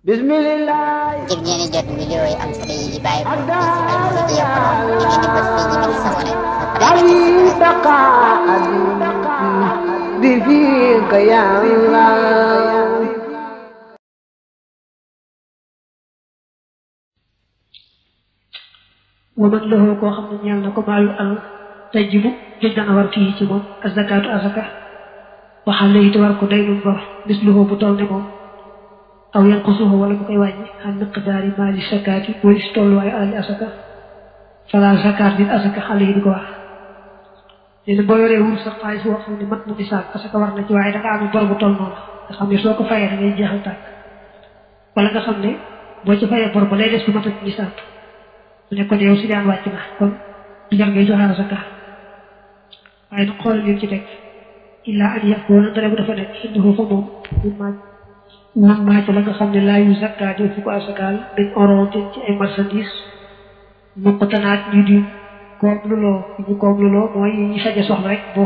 Bismillah. ngir ngeen di jot vidéo yi am solo yi bàyyi ko ci Al Mouridiyyah Pro da ngeen di bës fii ñu bind s'abonner بفيك يا الله ومن له كو خامن ñal nako malu al tajibu jël dana war fi ci mom azakatu azaka wa xalé war ko day lu bor bisluhu bu tol ne mom aw yanqusuhu wala bu koy wañi han miqdari mali zakati wa istolu ay al azaka fala zakat bil azaka xalé di ko wax dina bo yoré wul sa xaliss wo xamni mat na bisab azaka war na ci waye da nga am bor bu tol non nga xamni soko fayé da ngay jéxal tak wala nga xamni bo ci fayé bor ba lay dess bu mat bisab ne ko yow ci daan wacc na kon digal ngay joxe zakat waye du xol li ci tek illa an yakuna dara bu dafa nek indu fa mom ma ci la nga xamne la yu zakat fu ko asakal dañ oronté ci ay marchandise mu ko tanat ñu di ko lulo moy ñi xajé soxla rek bo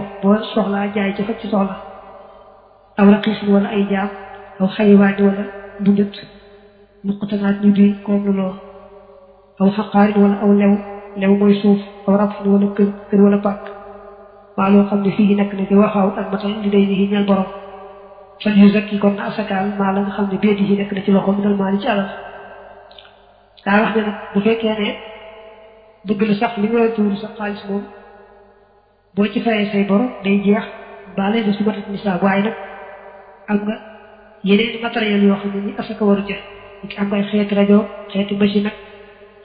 soxla jaay ci fa ci soxla aw raqis wala ay jaam aw xaywaan wala bundet mu ko tanat ñu di ko lulo aw xaqaar wala aw lew mooy suuf aw rab wala kër wala pàkk waa loo xam ne fii nekk na di waxaaw ak matal li day ni ñal borom fan yu zakki kon na asakaal maa la nga xam ne béedi yi nekk na ci loxo minal maali ci alal daa wax ne nag bu fekkee ne bëgg la sax li nga tuur sa xaalis moom boo ci fayee say bor day jeex baale na su matat nisaab waaye nag am nga yeneen matériel yoo xam ne ni asaka waru ca am ngay xeeti rajo xeeti machine ak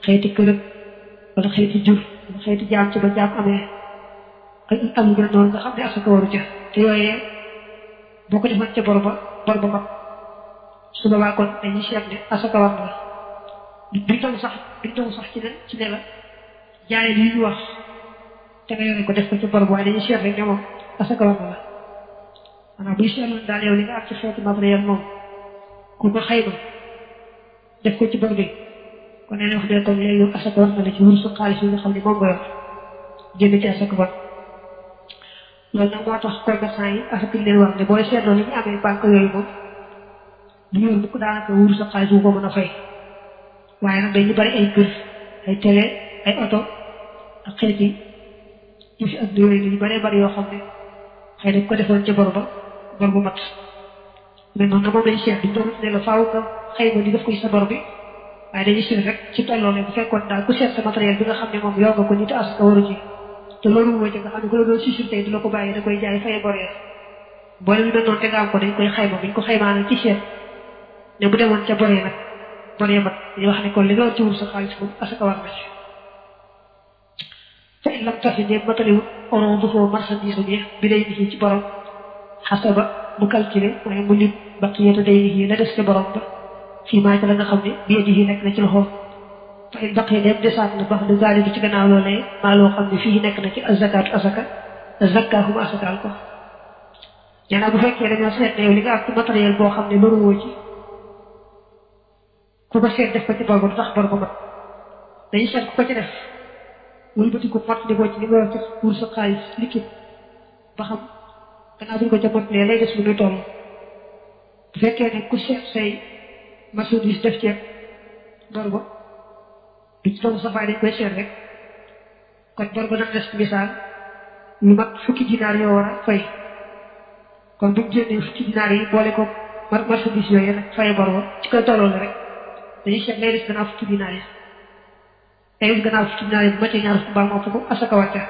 xeeti kërëb wala xeeti jur wala xeeti jaam ci ba jaam amee ak am nga noonu nga xam ne asaka waru ca te yooyee boo ko defoon ca bor ba mag su boobaa kon dañuy seet ne asaka war na duñ doon sax ci ne la jaay li ñu wax te nga yore ko def ko ca bor ba waaye dañuy seet rek ne moom asaka war na la maanaam buy seetloon daal yow li nga am ci xeeti matériel moom ku ko xayma def ko ci bor bi kon nee na wax dëgg kon léegi asaka war na la ci wursu xaalis yi nga xam ne moom nga yor jënd ci asaka ba loolu nag moo tax commerçant yi asaka leen wax ne booy seetloo li ñu amee banque yooyu moom du ñu yor ko daanaka wursu xaalis wu ko mën a fay waaye nag dañu bari ay kër ay télé ay oto ak xeeti yu fi ak yooyu ñu bari yoo xam ne xëy dañ ko defoon ca bor bu mat mais noonu nag moom lañ seet duñ doon ne la faaw nga xëy di def ko ci sa bor bi waaye dañuy seet rek ci tolloo ne bu fekkoon daal ku seet sa matériel bi nga xam ne moom yor nga ko ni te asaka waru ci te loolu mooy nga xam ne ku la doon sisul tey du la ko bàyyi da koy jaay fay bor ya boo leen mel noonu te nga am ko dañ koy xayma buñ ko xaymaa nag ci seet ne bu demoon ca bor ya mat dañuy wax ne kon li nga war ci wur sa xaalis moom asaka war na ci fa in lam tafi ne matériel oron du foo marchandise bi day ni ci borom xasaba mu calculé waaye mu lim baqiyata day ni la des ca borom ba fii maa la nga xam ne bii di nekk na ci loxoom fa in baqi dem desaat na bax de gaali bi ci gannaaw loolee maa loo xam ne fii nekk na ci azakaatu asaka azakaahum asakaal ko nee naa bu fekkee dañoo seet ne yow li nga am ci matériel boo xam ne loruwoo ci ku ko seet def ko ci bor ba du tax bor ba mat dañuy seet ku ko ci def wëlbati ko mot di ko ci li nga yor ci pour sa xaalis liquide ba xam gannaaw buñ ko ca motlee lay des lu muy toll bu fekkee ne ku seet say marchandise def ceeb bor ba du ci doon safaay dañ koy seet rek kon bor ba dana des misaal lu mat fukki dinaar yoo war a fay kon buñ génnee fukki dinaar yi boole ko marchandise yooyu nag fay bor ba ci koy tolloo la rek dañuy seet lay des gannaaw fukki dinaar yi lay des gannaaw fukki dinaar yi bu matee ñaar fukki mbaa moo ko asaka wàcca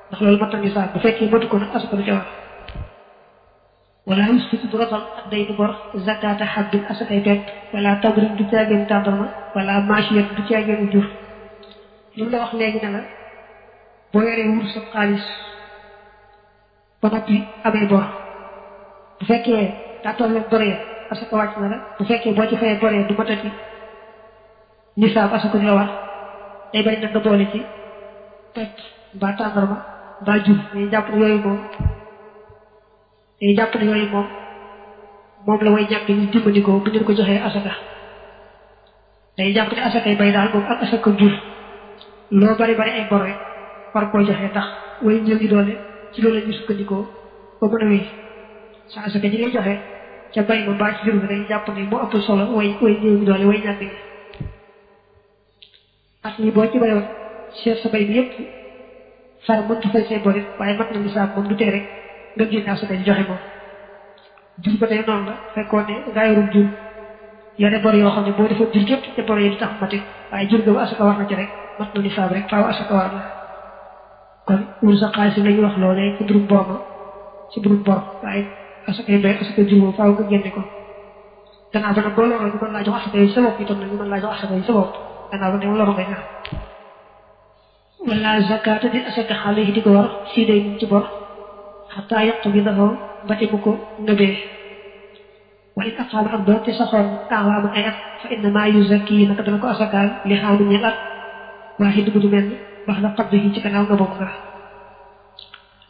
ndax loolu mat na misaal bu fekkee matu ko nag asaka du ca war wala yusfitu du rotal ak day di bor zakata xabbin asakay pepp wala tamrin du caagéen tàndarma wala machiyat du caagéen jur li mu la wax léegi ne la boo yoree wur sa xaalis ba noppi amee bor bu fekkee daa toll bor ya asaka wàcc na la bu fekkee boo ci fayee bor ya du matati nisaab asaka di la war day bari nag nga boole ci pepp mbaa tàndarma mbaa jur dañuy jàpp ne yooyu moom la way ñàkk ñu dimbandikoo bu ñu ko joxee asaka day jàpp ne asakay bay daal moom ak asaka jur loo bari ay bor rek war koo joxee tax way ñëw ngi doole ci loolu la ñu sukkandikoo ba mën a wéy sa asaka ji ngay joxe ca bay ma mbaa ci jur gi day jàpp ne moo ëpp solo way néew doole way ñàkk yi at mi boo ci bayoon seet sa bay bi yëpp far mëntu fay say borit waaye mat na nisaab moom du tee rek nga génne asaka ji joxe moom jur ba tey noonu la fekkoon ne nga yorum jur yore bor yoo xam ne boo defoon jur gépp te bor yi du tax mati waaye jur ga bu asaka war na ci rek mat na nisaab rek faaw asaka war na kon wul sa xaalis la ñuy wax loolee ci mbirum bor ma ci mbirum bor waaye asaka yi doy asaka jur moom faaw nga génne ko gannaaw ba nag boo loroo ñu mën laa jox asaka yi sa bopp itam nag ñu mën laa jox asaka yi sa bopp gannaaw ba ne ma loru ngay ñaan wala zakata di asaka xale yi di ko war sii day ci bor xataa yàq bi dafa bati bu ko nëbee waaye it aqaama ak doon te saxoon aawaaman ay at fa inna maa yuzakki naka dana ko asakaal li xaanu ñeel at waaye dugg du mel wax la xabdu yi ci gannaaw nga bokk nga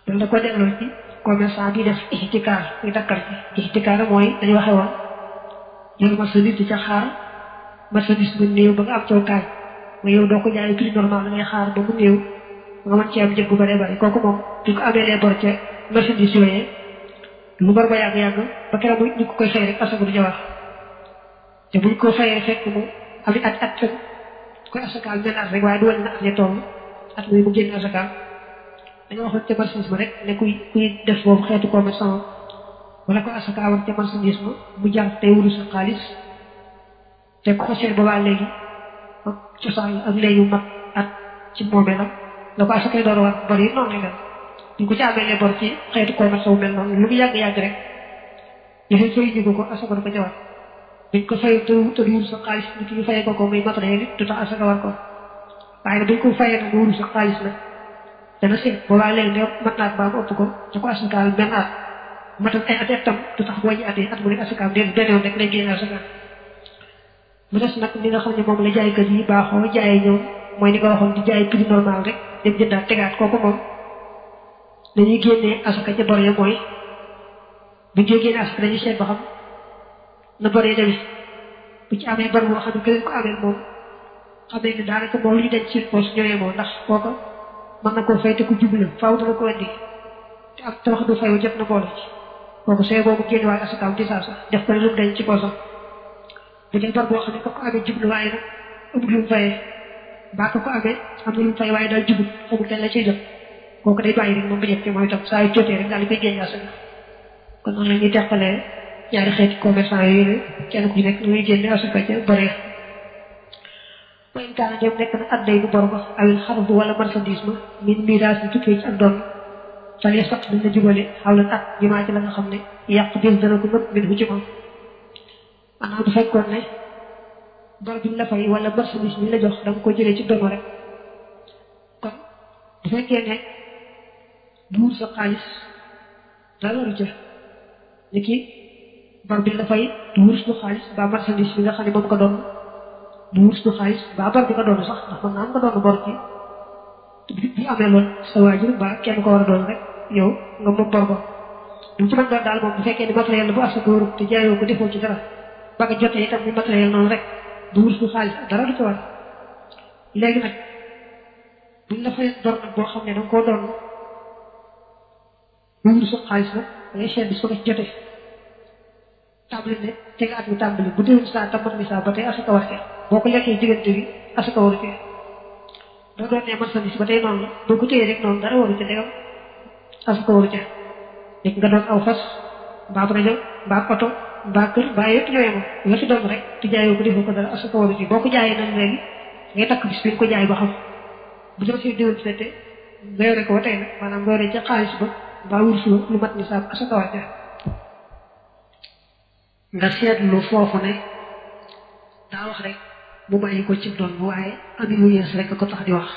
loolu da ko delloo ci commerçant bi def ixtikaar muy dakkar ci ixtikaar mooy dañu waxe woon yow marchandise di ca xaar marchandise bu néew ba nga am cawkaay nga yow doo ko jaay prix normal da ngay xaar ba mu néew nga mën ci am njëg bu bëree bëri kooku moom duñ ko amee lee bor ca marchandise yooyee lu bor ba yàgg-yàgg ba keroog ñu ko koy fay rek asaka du ca wax te buñ ko fayee fekk mu ami at fekk koy asakaal benn at rek waaye du wàññi na at ya toll at muy mu génn asakaal dañoo waxoon ca marchandise ma rek ne kuy def boobu xeetu commerçant wala ko asakaawoon ca marchandise ma mu jar tey wuru sa xaalis te ko seet boobaa léegi ak cosaan ak léegi mat at ci moomeelam la ko asakay door war bor yi noonu lay dem ñu ko ci amee les bor ci xeetu commerce wu mel noonu lu mu yàgg-yàgg rek yéen fay ñu ko asaka du ko ca war buñ ko fay te wuru sa xaalis nit ñu fayee ko muy matériel it du tax asaka war ko waaye buñ ko fayee nag wuru sa xaalis nag dana seet boobaa léegi ne mat naat baa mu ëpp ko te ko asakaal benn at matal ay at tam du tax boo ñu atee at mu ne asakaam benn yoon rek lay génne asaka mu des nag li nga xam ne moom la jaaykat yi baaxoo jaayee ñoom mooy ni nga waxoon di jaay prix normal rek dem jëndaat tegaat kooku moom dañuy génnee asaka ca bor ya mooy bu ñu génnee asaka dañuy seet ba xam na bor ya demee bu ci amee bor boo xam ne keneen ko amee moom xam nañ ne daanaka moom lu ñu denc ci poche ñooyee moom ndax kooku mën na koo fay te ku jublu faaw dana ko indi te ak te wax du fay jot na boole ci kooku see boobu génne waaye asakaam di saa sax def ko ne lu mu denc ci poche bu dee bor boo xam ne ko amee jublu waaye nag amul lu mu fayee baa ko amee am na lu mu fay waaye daal jublu xamul kenn la ciy jot kooku day bàyyi rek moom ba njëkk mooy itam saa yu jotee rek daal di koy génne asaka kon noonu la ñuy teqalee ñaari xeeti commerçant yooyu ne kenn ku ci nekk muy génne asaka ca bëree wa in kaana dem nekk na adday bu bor ba awil xarbu wala marchandise ma min miraas bi tukkee ci ak doon fale sot dañ la jubale xawlan at jimaa ci la nga xam ne yàq bis dana ko nëpp min hu ci moom maanaam bu fekkoon ne bor bi ñu la fay wala marchandise bi ñu la jox da nga ko jëlee ci dono rek kon bu fekkee ne duur sa xaalis dara waru ca ni ki bor bi la fay duur su xaalis ba marchandise bi nga xam ne moom nga doon duur su xaalis ba bor bi nga doon sax ndax mën naa nga doon bor ci bi amee loon sa waajur ba kenn ko war a doon rek yow nga moom bor ba lu ci mën doon daal moom bu fekkee ne matériel la bu asaka warut te jaayoo ko defoo ci dara ba nga jotee itam ni matériel noonu rek du wurus bu xaalis dara du ci war léegi nag buñ la fay doon nag boo xam ne da nga koo doon du wurus bu xaalis nag da ngay seet bi su ko jotee tàmbali ne teg at mi tàmbali bu déwén saa tambat mi saa ba tey asaka war cee boo ko lekkee diggante bi asaka waru cee doo doon ne marchandise ba tey noonu la boo ko téyee rek noonu dara waru ca degam asaka waru ca nekk nga doon aw fas mbaa rajo mbaa oto mbaa kër mbaa yëpp ñooy moom nga fi doon rek te jaayoo ko defoo ko dara asaka waru ci boo ko jaayee nag léegi ngay takk bis bi nga ko jaay ba xam bu doo see déwén te nga yore ko ba tey nag maanaam nga yore ca xaalis ba mbaa wurus ba lu mat nisaab asaka war ca nga seetlu foofu ne daa wax rek mu bàyyi ko ci doon waaye ami lu yees rek ko tax di wax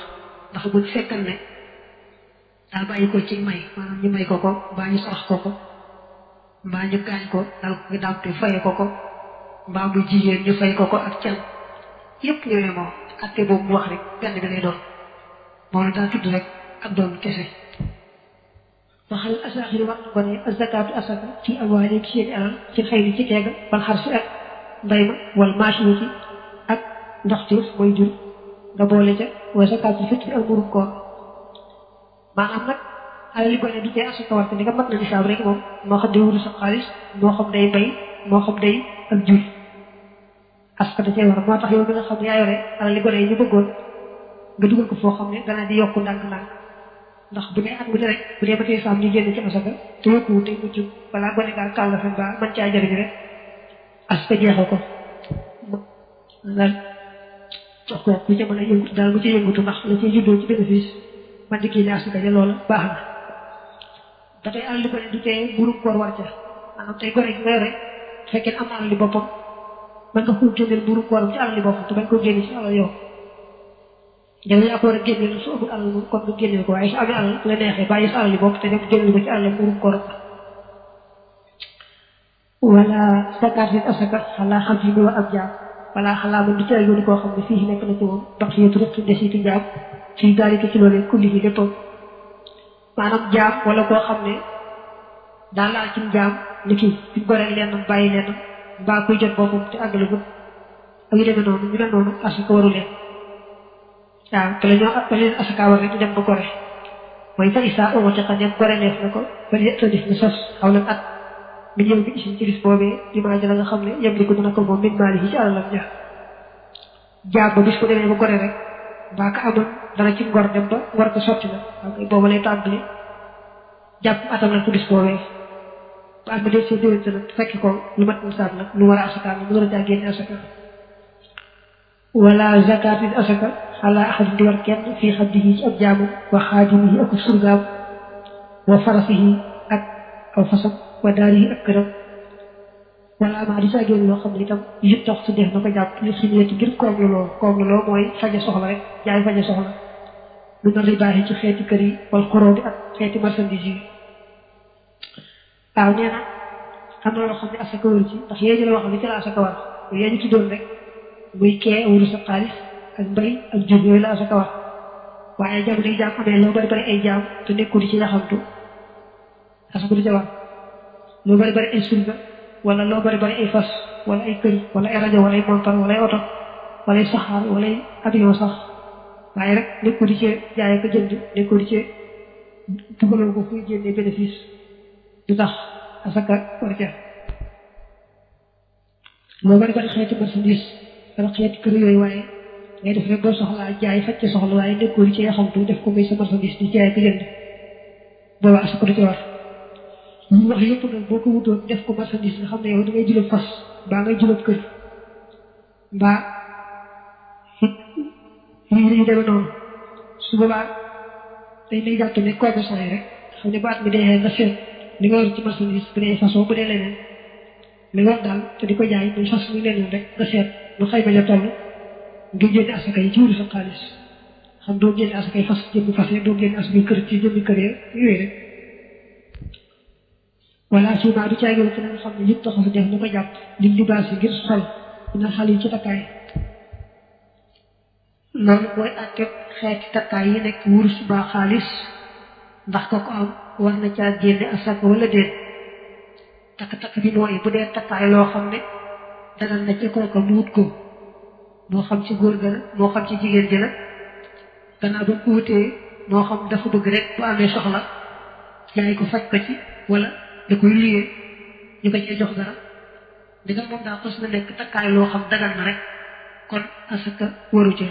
ndax buñ fekkal ne daa bàyyi ko ci may maanaam ñu may ko ko mbaa ñu sarax ko ko mbaa ñu gaañ ko dal ko dàmte faye ko ko mbaa muy jigéen ñu fay ko ko ak can yëpp ñëwee moom atte boobu mu wax rek benn bi lay doon moom la daa tudd rek ak doon kese waxal asaaxiri wax ko ne azakaatu asaka ci amwaali ci seen alal ci xëy ni ci teeg wal xar si ak mbay ma wal machine ci ak ndoxtiif mooy jur nga boole ca wa zakaatu fitri ak murum koor maanaam nag alal li gone du tee asaka war ko ni nga mat na nisaab rek moom moo xam day wurus ak xaalis moo xam day bay moo xam day ak jur asaka da cee war moo tax yow mi nga xam ne yaa yore alal li gone yi ñu bëggoon nga dugal ko foo xam ne dana di yokku ndànk-ndànk ndax bu dee at bu ne rek bu dee ba tey saam ñu génn ci asaka te yokkuwu te mucc balaa gone gaa kàll fen ba man caa jariñ rek asaka jeexal ko daal jox ko ku ca mën a yëngutu daal bu ci yëngutu ndax la ciy juddoo ci bénéfice man di kii ne asaka ja loola baax na ba tey alal li gone du tee burum koor war ca maanaam tey gone gi nga yore fekkee am na alal li boppam mën nga ko génneel burum kooram ci alal li boppam te bañ ko génne ci alal yow jël yaa ko war a génneel su amul alal moom kon nga génneel ko waaye su amee alal la neexee bàyyi sa alal li bopp te dem génneel ko ci alal burum kooram wala zakat nit asaka xalaa xam fi mu wa ab jaam wala xalaa man du ci ay yoonu koo xam ne fii nekk na ci moom bax yeetu rek desitu njaam fii daalika ci loolee kulli yi léppam maanaam jaam wala koo xam ne daa laal ci jaam ni kii fi goreel leen bàyyi leen mbaa kuy jot boppam te àggale gut ak yu demee noonu ñu ne noonu asaka waru leen waaw te la ñoo ba leen asaka war rek ñu dem ba gore mooy fa isaa omo ci xaneem gore neef na ko ba tëddif na sos xaw lan at mi ñëw bi isin ci bis boobee image la nga xam ne yem li ko dina ko moom min maali yi ci alalam ja jaam ba bis ko demee ba gore rek mbaa ko amoon dara ci ngor dem ba war ko sotti na waaw kay booba lay tàmbali jàpp atam nag ci bis boobee ba at ma del see déwén sa nag fekk ko lu mat nisaab nag lu war a asaka mu war a jaa génne asaka wala zakat it asaka xalaa axadin di war kenn fii xaddihi ci ab jaamu wa xaadimihi ak surgaam wa farasihi ak aw fasam wa daarihi ak këram wala maa di saa génn loo xam ne itam yit tax su def na ko jàpp li ximiyati ngir koom la loo mooy faje soxla rek jaay faje soxla lu na ribaaxi ci xeeti kër yi wala xoroo bi ak xeeti marchandise yi waaw nee na am na loo xam ne asaka wër ci ndax yéen la wax li ci la asaka war yéen ñu tuddoon rek muy kee wurus ak xaalis ak mbay ak jur yooyu la asaka war waaye jamono yi jaam amee loo bari bari ay jaam te nekkul ci yaxantu asaka du ca war loo bari bari ay surga wala loo bari bari ay fas wala ay kër wala ay rajo wala ay montar wala ay oto wala ay saxaar wala ay avion sax waaye rek nekkul di ci jaay ko jënd nekkul di ci dugaloo ko fuy génnee bénéfice du tax asaka war ca loo bari bari xeeti marchandise wala xeeti kër yooyu waaye ngay def rek boo soxlaa jaay faj ca soxla waaye nekkul di ci yaxantu def ko muy sa marchandise di jaay ko jënd booba asaka du ci war ñu wax yëpp nag boo ko wutoon def ko marchandise nga xam ne yow da ngay jëloon fas mbaa ngay jëloon kër mbaa yi demee noonu su boobaa dañ lay jàpp ne commerçant yi rek xam ne baat mi dee nga seet li nga war ci marchandise bu dee façon bu dee leneen li nga war daal te di ko jaay muy fas muy leneen rek nga seet lu xayma ja toll nga génne asaka yi ci wuri sa xaalis xam doo génne asaka yi fas jëmmi fas doo génne asaka yi kër ci jëmmi kër yooyu rek wala suumaa du caagin ci nga xam ne yëpp taxaw def na ko jàpp liñ libaas yi ngir sol dina xale yi ci takkaay loolu mooy àtte xeeti takkaay yi nekk wurus ba xaalis ndax ko am war na caa génne asaka wala déet takk-takk bi mooy bu dee takkaay loo xam ne dagal na ci kooka mu wut ko moo xam ci góor ga la moo xam ci jigéen ji la gannaaw ba ko wutee moo xam dafa bëgg rek bu amee soxla jaay ko faj ko ci wala da koy liyee ñu ko cee jox dara di nga moom daa xos na nekk takkaay loo xam dagal na rek kon asaka waru ca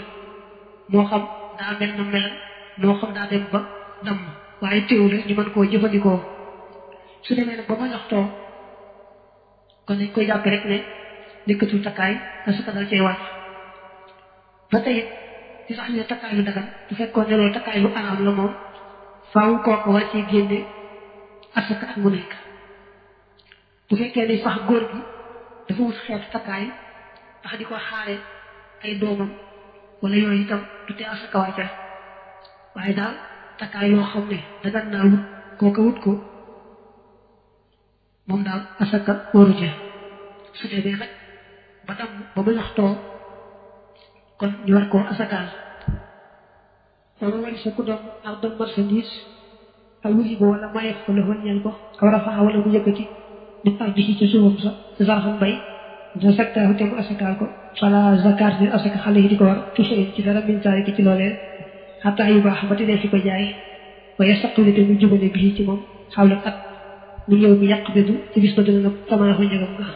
moo xam daa mel na mel moo xam daa dem ba damm waaye teewul ñu mën koo jëfandikoo su demee nag ba ma jox too kon dañ koy jàpp rek ne nekkatul takkaay asaka dal cay war ba tey ci sax ne takkaay lu dagal bu fekkoon ne loolu takkaay lu araam la moom faaw kooku war ci génne asaka ak mu nekk bu fekkee ni sax góor gi dafa wut xeetu takkaay ndax di ko xaare ay doomam wala yooyu itam du te asaka wàcca waaye daal takkaay loo xam ne dagan naa wut kooka wut ko moom daal asaka waru ca su demee nag ba tam ba mu waxtoo kon ñu war koo asakaal wala wari sa ku doon ak doon marchandise ak wusi ko wala mayeef ko la ñeel ko aw rafaxa wala mu yëkkati di ak bi ci suufam sa zarxam bay da saktaahu te mu asakaal ko fala zakat ni asaka xale yi di ko war touché ci dara min taari ki ci loolee xataa yu baax ba ti dee fi ko jaay waaye saquli te mu jubale bii ci moom xawla at mu yow mi yàq bedu ci bis ba dina nga tamaaxu njëgam nga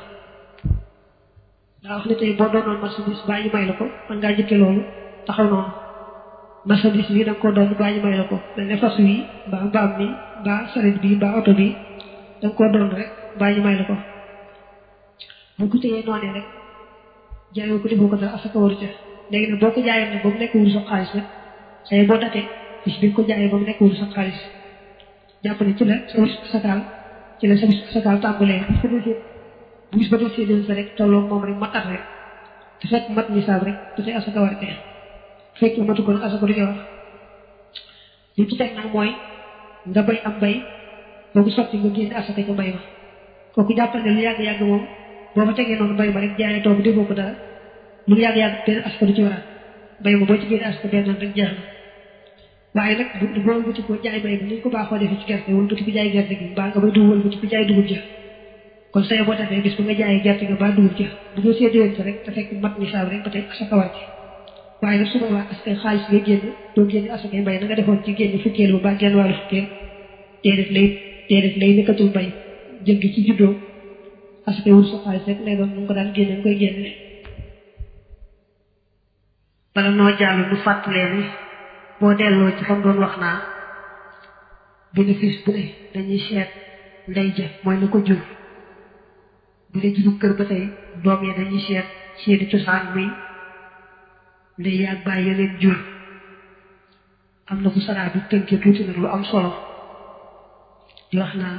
daa wax ne tey boo doonoon marchandise baa ñu may la ko man ngaa jëkke loolu taxaw noonu marchandise bi da nga koo doon baa ñu may la ko mel ne fas wi mbaa mbaam mi mbaa saret bi mbaa oto bi da nga koo doon rek baa ñu may la ko bu ko téyee noonee rek jaayoo ko defoo ko dara asaka waru ca léegi nag boo ko jaayoon nag ba mu nekk wuru sa xaalis nag say boo datee bis bi nga ko jaayee ba mu nekk wuru sa xaalis jàpp ne ci la sa wis asakaal ci la sa wis asakaal tàmbalee bu bis ba def see sa rek tolloo moom rek matat rek te fekk mat nisaab rek te tey asaka war te fekk matu ko nag asaka du ca war li ci teg nag mooy nga bay am bay boo ko sotti nga génne asaka ca mbay ma kooku jàppal ne lu yàgg-yàgg moom boo fa tegee noonu mbay ma rek jaayee toog defoo ko dara lu yàgg-yàgg benn asaka du ci waraat mbay ma boo ci génne asaka benn rek jeex na waaye nag boo wëlbati ko jaay mbay bi ni ñu ko baaxoo defee ci gerte wëlbati ko jaay gerte gi mbaa nga bay dugub wëlbati ko jaay dugub ja kon say boo defee bis bu nga jaayee gerte ga mbaa dugub ja bu nga séedéwén rek te fekk mat nisaab rek ba tey asaka war ci waaye nag su boobaa asaka xaalis ngay génne doo génne asaka mbay na nga defoon ci génne fukkeel ba mbaa genn wàllu fukkeel déedéet lay nekkatul mbay jël gi ci juddoo asaka wul sa xaalis rek lay doon mu ko daan génne nga koy génne bala noo jàll nu fàttalee ni boo delloo ci fam doon wax naa bénéfice bu ne dañuy seet ndey ja mooy la ko jur bu dee juru kër ba tey doom ya dañuy seet seeni cosaan muy ndey yaag bàyyi ya leen jur am na bu saraa bi tënkee tuuti nag lu am solo di wax naa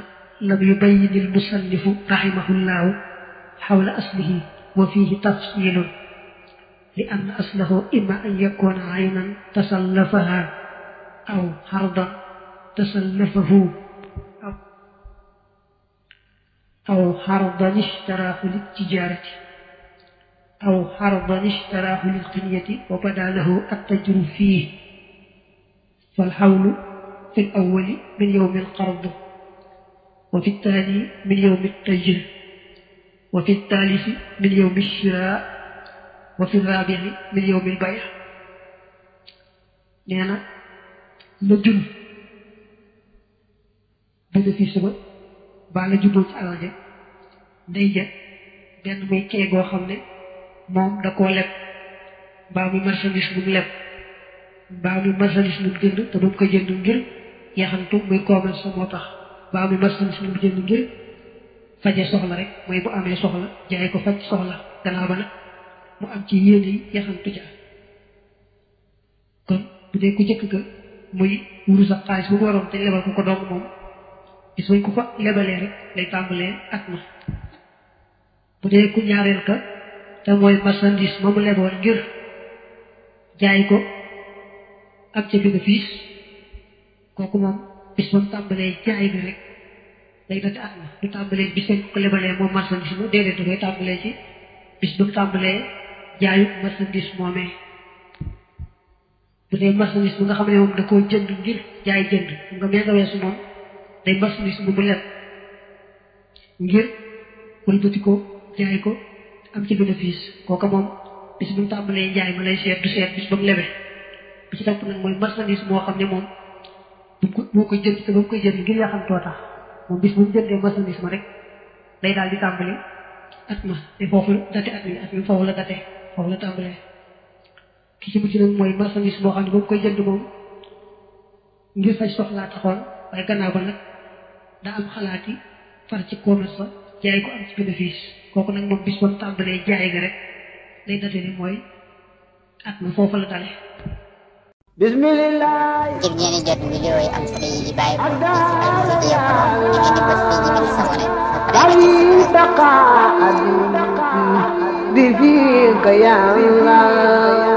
lam yubayyinil musannifu rahimahullaahu xawla aslihi wa fiihi tafsiilun li anna aslahu imma an yakuna aynan tasallafaha aw xardan tasallafahu aw xardan ishtaraahu littijaarati aw xardan ishtaraahu lilqinyati wa bada lahu attajru fiih falxawlu fi l awali min yowmi alqard wa fi ltaani min yowmi altajr wa fi ltaalisi min yowmi alshira wa fi rabi'i min yawmi al-bay' nee na la jur bénéfice ba baa la juddoo ci alal ja ndey ja benn muy kee goo xam ne moom da koo leb mbaa muy marchandise bu mu leb mbaa muy marchandise bu mu jënd te du ko jënd ngir yaxantu muy commerce moo tax mbaa muy marchandise bu mu jënd ngir faje soxla rek mooy bu amee soxla jaay ko faj soxla gannaaw ba nag mu am ci yéene yi yaxantu ja kon bu dee ku jëkk ga muy wurus ak xaalis bu mu waroon te lebal ko dong moom gis bañ ko ko lebalee rek lay tàmbalee at ma bu dee ku ñaareel ka te mooy marchandise moomu leboon ngir jaay ko ak ca bénéfice kooku moom bis ba mu tàmbalee jaay bi rek day dati at ma du tàmbalee bis bañ ko lebalee moom marchandise ma déedéet da koy tàmbalee ci bis ba mu tàmbalee jaayu marchandise moomee bu dee marchandise bi nga xam ne moom da koo jënd ngir jaay jënd nga mee nga weesu moom day marchandise bu mu leb ngir wëlbati ko jaay ko am ci bénéfice kooka moom bis bu mu tàmbalee jaay ma lay seet du seet bis ba mu lebe bi ci topp nag mooy marchandise moo xam ne moom moo ko jënd te ba mu koy jënd ngir yaxantoo tax moom bis bu mu jëndee marchandise ma rek day daal di tàmbali at ma te foofu date at mi foofu la date foofu la tàmbalee ki ci mujj nag mooy marchandise boo xam ne ba mu koy jënd moom ngir faj soxlaa taxoon waaye gannaaw ba nag daa am xalaat yi far ci commerce ba jaay ko am ci bénéfice kooku nag moom bis ba mu tàmbalee jaay ga rek day date ni mooy at ma foofu la dale bismillah ngir ngeen di jot vidéo yi am solo yi di bàyyi ko ci Alfayda Pro ngeen di bës fii ñu bind s'abonner bi fiika ya Allah